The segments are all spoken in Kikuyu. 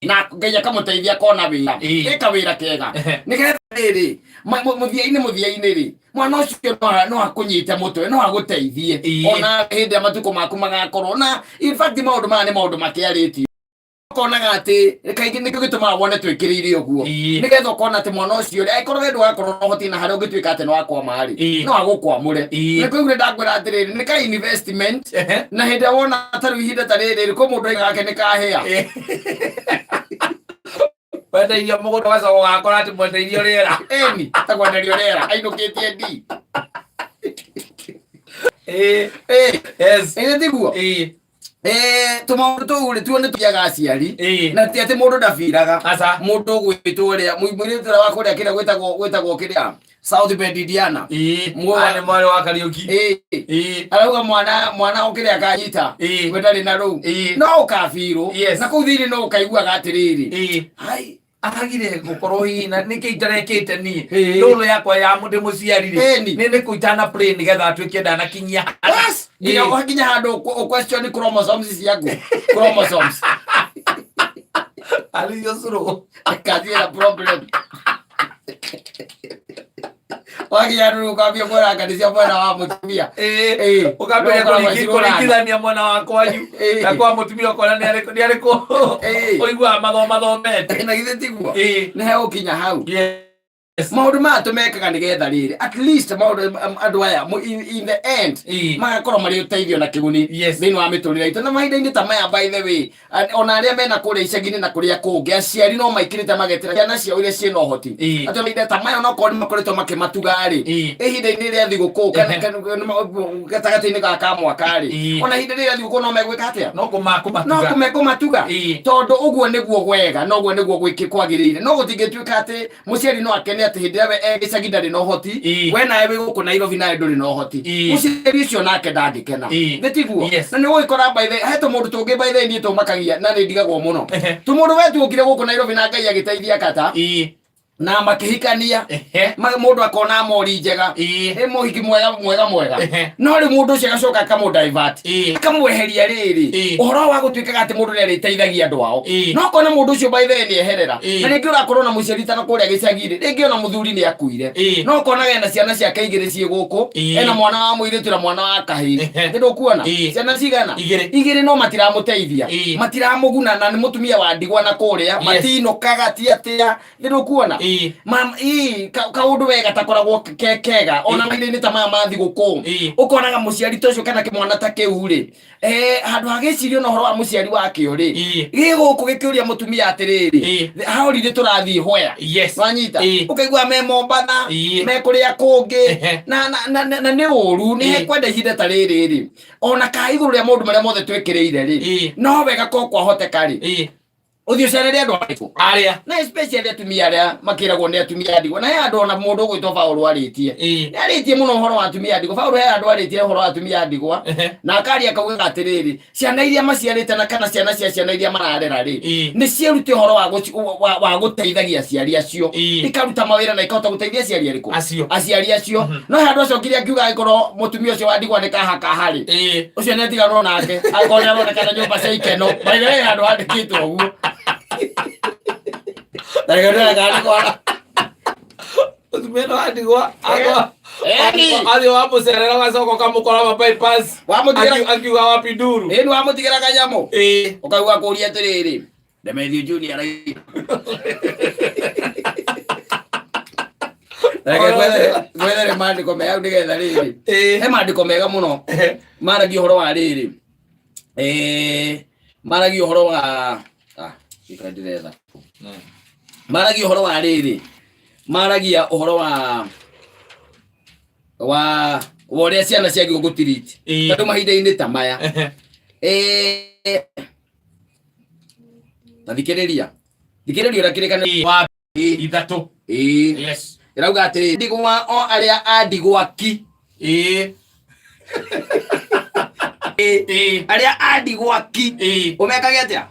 Na Ngai akamũteithia akona wĩra. Ĩka wĩra kega. Nĩgetha rĩrĩ mũthia-inĩ rĩ, mwana ũcio no akũnyite mũtwe, no agũteithie ona hĩndĩ ya matukũ maku magakorwo. Na in fact maũndũ maya nĩ maũndũ makĩarĩtio, ũkonaga atĩ kaingĩ nĩkĩo gĩtũmaga wone twĩkĩrĩire ũguo, nĩgetha ũkona atĩ mwana ũcio rĩ, angĩkorwo we ndũgakorwo na ũhoti na harĩa ũngĩtuĩka atĩ nĩ wakwama rĩ, no agũkwamũre. Nĩkĩo igũrũ ndakwĩra atĩrĩrĩ, nĩ ka investment. Na hĩndĩ ĩrĩa wona ta rĩu ihinda ta rĩrĩ rĩ, kwĩ mũndũ aigaga gake nĩ kahĩa. Wendeirio mũgũnda, ũgacoka ũgakora atĩ mwendeirio rĩera. Eni ta kwenderio rĩera ainũkĩtie ndi. Ĩĩ tiguo? Ĩĩ. Tũmaũndũ tũu rĩ, tuo nĩ tũgiaga aciari. Na ti atĩ mũndũ ndabiraga. Aca. Mũndũ ũgwĩtwo ũrĩa mũirĩtu ũrĩa wa kũrĩa kĩrĩa gwĩtagwo kĩrĩa South Bend, Indiana. Aya nĩ mwarĩ wa Kariũki. Arauga mwana ũkĩrĩa akanyita. We ndarĩ na rũu. No ũkabirwo. Na kũu thĩinĩ no ũkaiguaga atĩrĩrĩ, hai. Agire gũkorwo hihi na nĩkĩ itarekĩte niĩ rũrũ yakwa ya ndĩ mũciari rĩ, nĩ nĩkũ itana play nĩgetha atuĩke ndanakinyia hana. Yes! Nginya handũ ũ question chromosomes ciaku, chromosomes. Arĩo cũrũ. Kaziĩ na problem wakinya rĩu ũkambia kwĩra nĩ cia mwena wa mũtumia. Ũkambĩrĩria No ũkoragwo cirũrana. kũringithania mwena wa kwanyu na kwa mũtumia, ũkona nĩ arĩkũ ũiguaga mathomathomete. Na githĩ tiguo? Nĩ hegũkinya hau. Maũndũ maya tũmekaga nĩgetha rĩrĩ, at least maũndũ andũ aya in the end magakorwo marĩ ũteithio na kĩguni thĩinĩ wa mĩtũrĩre itũ na mahinda-inĩ ta maya. By the way, ona arĩa mena kũrĩa icagi-inĩ na kũrĩa kũngĩ, aciari no maikĩrĩte magetera ciana ciao iria ciĩna ũhoti atĩ mahinda ta maya, onokorwo nĩ makoretwo makĩmatuga rĩ, ihinda-inĩ rĩa thigũkũ kana gatagatĩ-inĩ ga ka mwaka rĩ, ona ihinda rĩrĩa thigũkũ no megwĩka atĩa? No no kũmatuga. Kũmekũmatuga. Tondũ ũguo nĩguo wega na ũguo nĩguo gwĩkĩ kwagĩrĩire. No gũtingĩtuĩka atĩ mũciari no akene atĩ hĩndĩ ĩrĩa we e gĩcagi ndarĩ na ũhoti, we nawe wĩ gũkũ Nairobi nawe ndũrĩ na ũhoti. Mũciari ũcio nake ndangĩkena. Nĩ tiguo? Yes. Na nĩ ũgũgĩkora, by the he tũmũndũ tũngĩ, by the way, niĩ tũmakagia na nĩ ndigagwo mũno. Tũmũndũ we tuokire gũkũ Nairobi na Ngai agĩteithia kata na makĩhikania, mũndũ akona mori njega, ĩ mũhiki mwega mwega mwega. No rĩu mũndũ ũcio agacoka akamũ divert, akamweheria rĩrĩ ũhoro wa gũtuĩkaga atĩ mũndũ nĩ arĩteithagia andũ ao. No kona mũndũ ũcio by the way nĩ eherera. Na rĩngĩ ũrakorwo na mũciari tana kũrĩa gĩcagi-rĩ, rĩngĩ ona mũthuri nĩ akuire, no ũkonaga ena ciana ciake igĩrĩ ciĩ gũkũ. Ena mwana wa mũirĩtu na mwana wa kahĩĩ. Nĩ ndũkuona? Ciana cigana? Igĩrĩ. Igĩrĩ, no matiramũteithia. Matiramũguna, na nĩ mũtumia wa ndigwa na kũrĩa. Matinũkaga ti atĩa, nĩ ndũkuona? Kaũndũ we gatakoragwo ke kega ona mahinda-inĩ ta maya ma thigũkũ. Ũkonaga mũciari ta ũcio kana kĩmwana ta kĩu rĩ, handũ ha gĩcirio na ũhoro wa mũciari wakĩo rĩ, gĩ gũkũ gĩkĩũria mũtumia atĩrĩrĩ, haũrire tũrathiĩ where? Wanyita? Ũkaigua me Mombatha, me kũrĩa kũngĩ. Na nĩ ũru, nĩ hekwenda ihinda ta rĩrĩ rĩ, ona ka igũrũ rĩa maũndũ marĩa mothe twĩkĩrĩire rĩ, no wega ko kwahoteka rĩ, ũthiĩ ũcerere andũ arĩkũ? Arĩa. Na especially atumia arĩa makĩragwo nĩ atumia a ndigwa. Na he andũ ona mũndũ ũgwĩtwo Paũlũ arĩtie, nĩ arĩtie mũno ũhoro wa atumia a ndigwa. Paũlũ he andũ arĩtie ũhoro wa atumia a ndigwa, na akaria akaugaga atĩrĩrĩ, ciana iria maciarĩte na kana ciana cia ciana iria mararera rĩ, nĩ ciĩrute ũhoro wa gũteithagia aciari acio, ikaruta mawĩra na ikahota gũteithia aciari arĩkũ? Acio. Aciari acio. No he andũ acokire akiuga angĩkorwo mũtumia ũcio wa ndigwa nĩ kaha kaha rĩ, ũcio nĩ atiganwo nake angĩkorwo nĩ aronekana nyũmba cia ikeno. By the way, handũ handĩkĩtwo ũguo na rĩo ndĩreka nĩ Mũtumia no andigwa. Eni. Athiĩ wamũcerera, ũgacoka ũkamũkora ma bypass. Wamũtigĩra- Akiuga wapi nduru. Ĩni wamũtigĩra kanyamũ, ũkauga kũria atĩrĩrĩ, Demethiũ Junior arauga. Reke ngwethere maandĩko me hau nĩgetha rĩrĩ. He maandĩko mega mũno maragia ũhoro wa rĩrĩ, maragia ũhoro wa gĩkara ndĩretha, maragia ũhoro wa rĩrĩ, maragia ũhoro wa ũrĩa ciana ciagĩrĩirwo gũtiriti tondũ mahinda-inĩ ta maya. Ta thikĩrĩria, thikĩrĩria ũrĩa kĩrĩkanĩro Wa ithatũ. Ĩrauga atĩrĩ, ndigwa o arĩa a ndigwa ki, arĩa a ndigwa ki, ũmekage atĩa?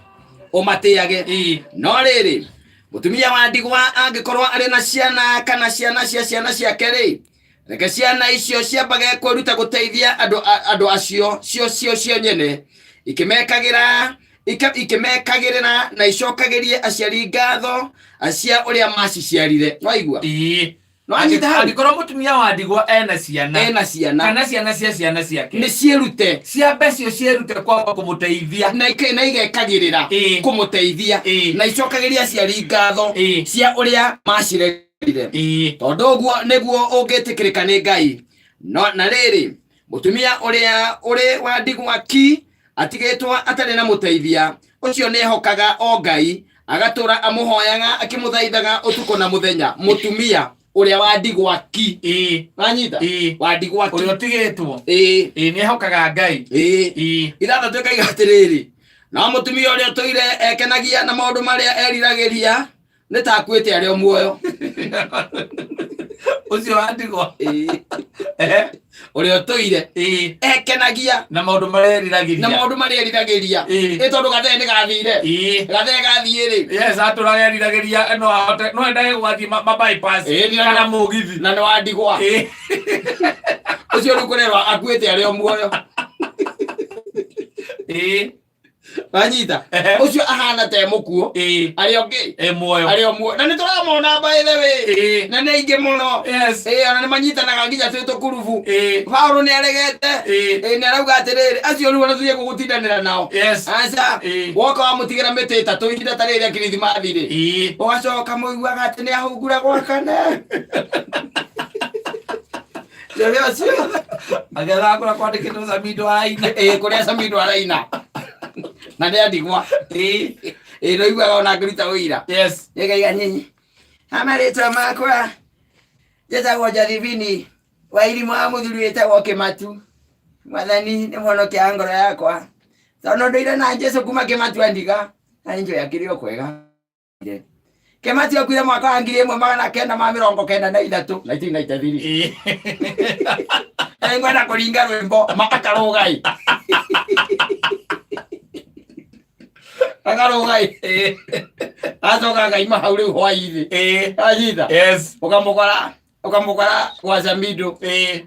Ũmatĩage. No rĩrĩ, mũtumia wa ndigwa angĩkorwo arĩ na ciana kana ciana cia ciana ciake rĩ, reke ciana icio ciambage kwĩruta gũteithia andũ acio cio cio cio nyene, ikĩmekagĩra. Ikĩmekagĩrĩra na icokagĩrie aciari ngatho cia ũrĩa maciciarire. Waigua? Ĩĩ. Nĩwanyita hau? Angĩkorwo mũtumia wa ndigwa ena ciana, Ena ciana, kana ciana cia ciana ciake, nĩ ciĩrute, ciambe cio ciĩrute kwamba kũmũteithia, na igekagĩrĩra kũmũteithia, na icokagĩrie aciari ngatho cia ũrĩa macirerire, tondũ ũguo nĩguo ũngĩtĩkĩrĩka nĩ Ngai. No na rĩrĩ, mũtumia ũrĩa ũrĩ wa ndigwa ki, atigĩtwo atarĩ na mũteithia, ũcio nĩehokaga o Ngai, agatũra amũhoyaga akĩmũthaithaga ũtukũ na mũthenya. Mũtumia ũrĩa wa ndigwa ki. Wanyita? Ĩĩ. Wa ndigwa ki. Ũrĩa ũtigĩtwo. Ĩĩ, nĩehokaga Ngai. 6 ĩkaiga atĩrĩrĩ, no mũtumia ũrĩa ũtũire ekenagia na maũndũ marĩa eriragĩria nĩ ta akuĩte arĩ o muoyo. Ũcio wa ndigwa. Ĩĩ. Ũrĩa ũtũire ekenagia na maũndũ marĩa eriragĩria, na maũndũ marĩa eriragĩria. Ĩ tondũ gathee nĩ gathire, gathee gathiĩ rĩ, Yes, atũraga eriragĩria no ahote, no endage gũgathiĩ ma bypass kana mũgithi. Na nĩ wa ndigwa. Ũcio rĩu kũrerwo akuĩte arĩ o muoyo. Wanyita? Ũcio ahana ta e mũkuũ, arĩ o ngĩ, E muoyo. Arĩ o muoyo. Na nĩ tũramona, by the way, na nĩ aingĩ mũno. Ĩĩ, ona nĩ manyitanaga nginya twĩ tũkurubu. Paũlũ nĩ aregete. Ĩĩ, nĩ arauga atĩrĩrĩ, acio rĩu ona tũthiĩ gũgũtindanĩra nao. Aca. Woka wamũtigĩra mĩtĩ 3 ihinda ta rĩrĩ rĩa Kirithimathi rĩ, ũgacoka mũiguaga atĩ nĩ ahungura gwakane. Nĩ ũcio. Agethaga kũrĩa kwandĩkĩtwo Samido araina. Ĩĩ, kũrĩa Samido araina na nĩ andigwa. Ĩĩ, no iguaga ona ngĩruta ũira. Nĩngaiga nyinyi amarĩtwa makwa njĩtagwo Jothibini wa irimũ wa mũthuri wĩtagwo Kĩmatu. Mwathani nĩ mũhonokia wa ngoro yakwa, tondũ ndũire na Jesu kuma Kĩmatu andiga na nĩ njũĩ akĩrĩ o kwega. Kĩmatu akuire mwaka wa 1993, 1993. Na nĩngwenda kũringa rwĩmbo ma akarũgai akarũgai, acoka akaima hau rĩu hwainĩ. Anyita? Yes. Ũkamũkora gwa Samido,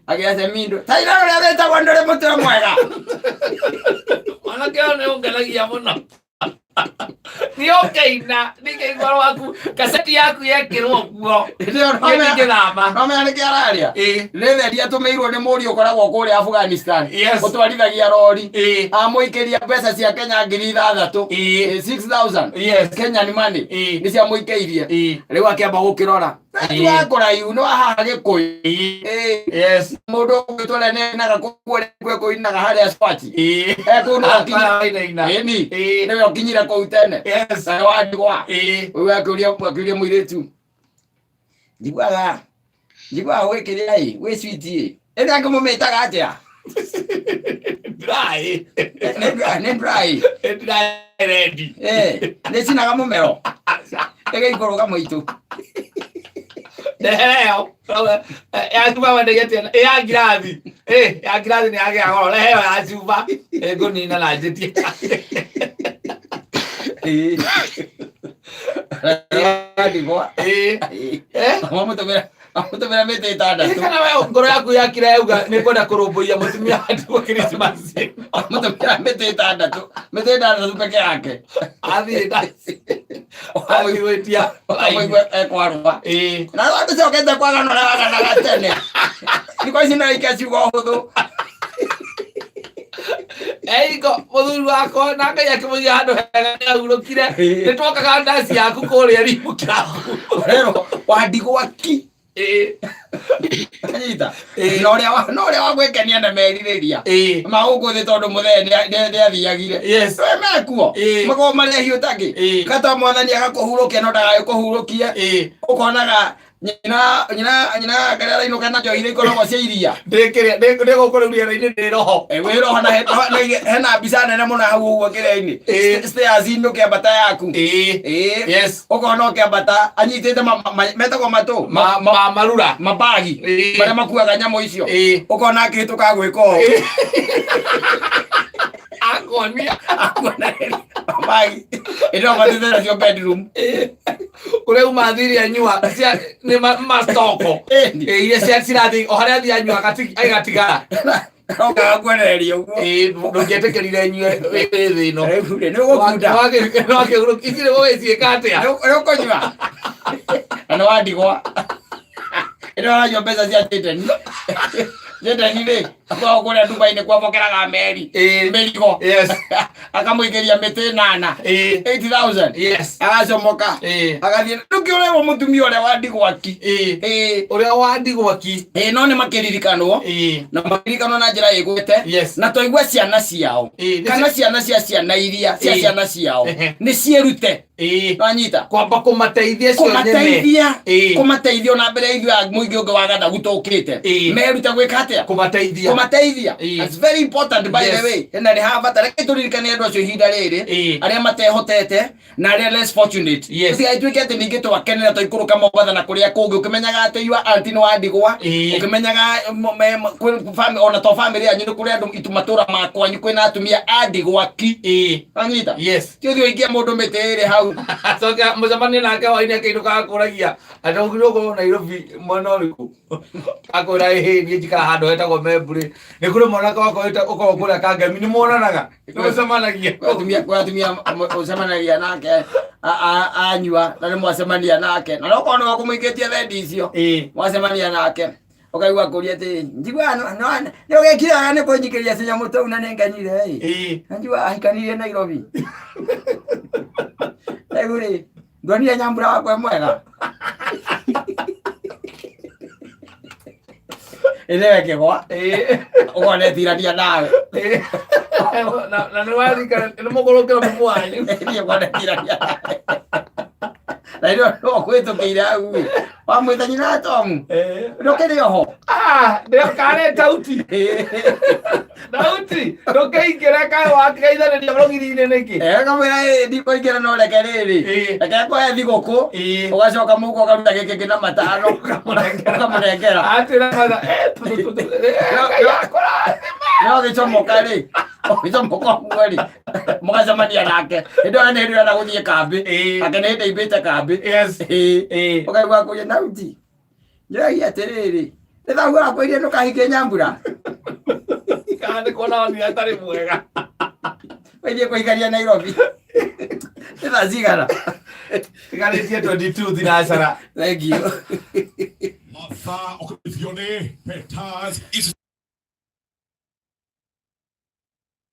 agĩa Samido taina ũrĩa wĩtagwo ndũrĩ mũtwe mwega. Mwanake ũyũ nĩ ũngenagia mũno. Nĩ ũkĩina ningĩigua rwaku kaseti yaku yekĩrwo kuo. Niĩ ndingĩthama. Nomenya nĩkĩ araria? Nĩ thendi atũmĩirwo nĩ mũriũ ũkoragwo kũrĩa Afghanistan, ũtwarithagia rori. Amũikĩria mbeca cia Kenya 6,000. 6000. Kenyan money. Nĩ ciamũikĩirie. Rĩu akĩamba gũkĩrora wa kũraihu nĩ wa haha Gĩkũyũ. Mũndũ ũgwĩtwo ũrĩa nĩainaga kũu, ũrĩa kũinaga harĩa Swati. Kũu nĩwe ũkinyire. Wainaina. Ĩni. Nĩwe ũkinyire kũu tene. Na nĩ wa ndigwa. Rĩu akĩũria mũirĩtu, njiguaga gwĩ kĩrĩa ĩ gwĩ sweet ĩ ĩndĩ angĩmũmĩtaga atĩa? Dry. Nĩ dry. Dry ready. Nĩ cinaga mũmero ĩgĩikũrũka mũitũ. Reheo ya cuba wendagia atĩa? Ĩ ya ngirathi. Ĩ ya ngirathi nĩ yagĩa goro. Reheo ya cuba. Ngũnina na njĩtie. Ndigwa. Amũtũmĩra mĩtĩ 6. Kana we ngoro yaku yakira yauga nĩ kwenda kũrũmbũiya mũtumia wa ndigwa Christmas. Amũtũmĩra mĩtĩ 6 peke yake. Athiĩ na athiĩ gwĩtia. Ũkamũigua ekwarũa. Na rĩu andũ kwagana ũrĩa waganaga tene, thikũ ici no ike ciugo hũthũ. Eingo mũthuri wakwa na Ngai akĩmũiga handũ hega nĩ ahurũkire. Nĩ twokaga ndaci yaku kũrĩa Rimu Club. Ũrerwo wa ndigwa ki. Anyita? Na ũrĩa wa gwĩkenia na merirĩria ma gũkũ thĩ, tondũ mũthee nĩ athiagire. We mekuo makorwo marĩ ahiũ takĩ. Gata mwathani agakũhurũkia, no ndagagĩkũhurũkie ũkonaga nyina karĩa arainũka na njohi iria ikoragwo cia iria. Ndĩkĩrĩa ndĩ gũkũ rĩu rĩera-inĩ ndĩ roho. Wĩ roho na hena mbica nene mũno hau ũguo kĩrĩa-inĩ, stairs-inĩ ũkĩambata yaku. Ũkona ũkĩambata anyitĩte metagwo matũ Ma marura. Mabagi marĩa makuaga nyamũ icio. Ũkona akĩhĩtũka gwĩka ũũ. Akonia. Akuona mabagi ĩno matĩte nacio bedroom. Ũrĩa uma athire anyua nĩ ma stoko. Iria cia cirathiĩ o harĩa athiĩ anyua agatigara. Okaga kwerereria ũguo. Ĩĩ, ndũngĩetĩkĩrire nyue wĩ thĩ ĩno. Rĩu rĩ, nĩ ũgũkunda. Ici nĩ gũgĩciĩka atĩa? Nĩ ũkũnyua. Na nĩ wandigwa. Ĩno aranyua mbeca cia Jayden. Jayden rĩ, akoragwo kũrĩa Dubai nĩ kwamũkĩraga meri. Ĩĩ. Mĩrigo. Yes. Akamũikĩria mĩtĩ ĩnana. Ĩĩ. 80,000. Yes. Agacomoka. Ĩĩ. Agathiĩ ndũkĩũrerwo mũtumia ũrĩa wa ndigwa ki. Ĩĩ. Ĩĩ. Ũrĩa wa ndigwa ki. Ĩĩ, no nĩ makĩririkanwo. Ĩĩ. Na makĩririkanwo na njĩra ĩgwĩte. Yes. Na twaigua ciana ciao. Ĩĩ, nĩ Kana ciana cia ciana iria cia Ĩĩ. ciana ciao. Ehe. Nĩ ciĩrute. Ĩĩ. Wanyita. Kwamba kũmateithia cio nyene. Kũmateithia. Ĩĩ. Kũmateithia ona mbere ya ithuĩ a mũingĩ ũngĩ wa gathagu tũkĩte. Ĩĩ. Merute gwĩka atĩa? Kũmateithia. Kũmateithia. Ĩĩ. It's very important by the Yes. way. Na nĩ habata reke tũririkane andũ acio ihinda rĩrĩ. Ĩĩ. Arĩa matehotete na arĩa less fortunate. Yes. Tũtigagĩtuĩke atĩ ningĩ twakenera twaikũrũka Mombatha na kũrĩa kũngĩ ũkĩmenyaga atĩ your auntie nĩ wa ndigwa. Ĩĩ. Ũkĩmenyaga ona to family yanyu nĩ kũrĩ andũ itu matũra ma kwanyu kwĩna atumia a ndigwa ki. Ĩĩ. Wanyita? Yes. Ti ũthiĩ ũikie mũndũ mĩtĩ ĩrĩ hau. Acoke mũcemanie nake hwainĩ akĩinũka akũragia atokire ũkorwo Nairobi mwena ũrĩkũ akwĩra ĩhĩ niĩ njikara handũ hetagwo Membure nĩ kũrĩ mwanake wakwa ũkoragwo kũrĩa Kangemi nĩ muonanaga nĩ mũcemanagia Kwĩ atumia kwĩ atumia ũcemanagia nake anyua na nĩ mwacemania nake na nokorwo nĩwe ũkũmũikĩtie thendi icio Ĩĩ. mwacemania nake ũkaigua akũria atĩ njiguaga nĩ ũgĩkire wega nĩ kũnjikĩria tũnyamũ tũu na nĩ ngenire ĩ Ĩĩ. na njiguaga ahikanirie Nairobi rĩu rĩ ndonire nyambura wakwa e mwega ĩrĩa ĩkĩgwa Ĩĩ. ũkona ĩtirania nawe Ĩĩ. Na nĩ wathikara nĩ mũkũrũkĩra mũmũ wanyu. Niĩ ũkona ĩtirania nawe na ĩrĩa ũkwĩtũkĩire hau ĩ wamwĩta nyina wa Tomu Ĩĩ. ndũkĩrĩ oho Ah, ndĩokare tauti. Dauti, ndũkĩingĩre kaĩ wakĩgeithanĩria rũgiri-inĩ nĩkĩ? Kamwĩra ndikũingĩra no reke rĩrĩ Ĩĩ. reke ngũhe thigũkũ Ĩĩ. ũgacoka mũhuko ũkaruta gĩkĩ kĩna matano ũkamũnengera Atĩra matha, tu, tu, tu, Ngai akũrathime. no gĩcomoka rĩ ũgĩcomoka ũguo rĩ mũgacemania nake hĩndĩ ĩyo nĩ hĩndĩ ĩrenda gũthiĩ kambĩ Ĩĩ. nake nĩ hĩndĩ aimbĩte kambĩ Yes. Ĩĩ. Ĩĩ. ũkaigua kũria nauti njũragia atĩrĩrĩ nĩ thagu arakwĩrire ndũkahinge nyambura Kana nĩ kuona wani atarĩ mwega. wĩthiĩ kũikaria Nairobi nĩ thaa cigana Tigarĩtie 22 thinacara. thank you Mathaa ũkĩmithio nĩ Peters